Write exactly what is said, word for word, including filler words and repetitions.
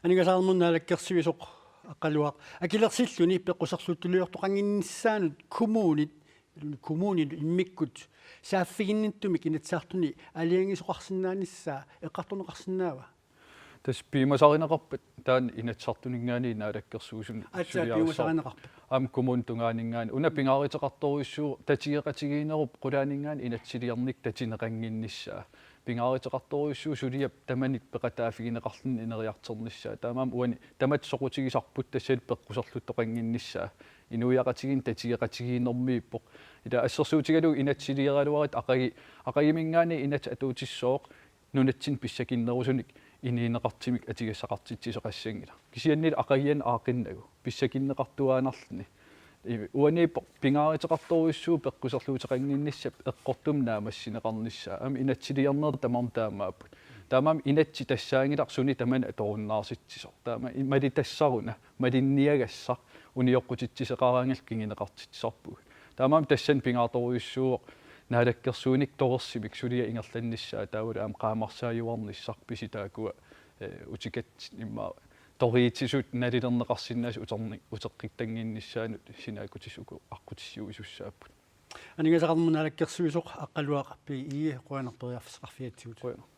Aningaasaqarnermut naalakkersuisoq Aqqaluaq, akilersilluni peqquserluttulioqtoqannginnissaanut kommunit, kommunit immikkut saaffiginnittumik Inatsisartuni aalajangiisoqarsinnaanissaa eqqartorneqarsinnaava? Tassa piumasarineqarpat taanna Inatsisartuninngaanniit Naalakkersuisunut. Aatsaat suliarissavarput. Piumasarineqarpat. Aamma kommunip tungaaninngaanniit. Una pingaaruteqartorujussuuvoq tatigeqatigiinnerup qulaaninngaanniit inatsisiliorneq tatineqannginnissaa. Pingaaruteqartorujussuuvoq suliap tamanik peqataaffigineqarluni ineriartornissaa. Taamaammat uani tamatta soqutigisarput, tassalu peqquserluttoqannginnissaa. Inuiaqatigiinni tatigeqatigiinnermiippoq. Ila assersuutigalugu inatsisiliaraluarit aqagi-, aqagiminngaanniit inatsit atuutissooq nunatsinni pissakinnerusunik inuuneqartumik atugassaqartitsisoqassanngilaq. Kisiannili aqagianni aaqqinnagu pissakinneqartuaannarluni. I-, uaniippoq pingaaruteqartorujussuuvoq peqquserluuteqannginnissap eqqortumik naammassineqarnissaa. Aamma inatsisiliornerit tamarmik taamaapput. Taamaammat inatsit tassaanngilaq suni tamanut atorunnaarsitsisoq. Taama i-, malitassaruna, malinniagassaq, unioqqutitsisoqaraangallu kinguneqartitsisarpugut. Taamaammat tassani pingaartorujussuuvoq naalakkersuinikkut torersumik suliap ingerlannissaa, taavalu aamma qaamarsaajuarnissaq, pisi taakkua, eh, utikatsit immaqa toriitsisut nalilerneqarsinnaasut uterni-, uteqqittannginnissaannut sinaakkutissukkut aqqutissiuisussaapput. Aningaasaqarnermut naalakkersuisoq Aqqaluaq B. Egede, qujanaq periarfissaqarfigatsigut. Qujanaq.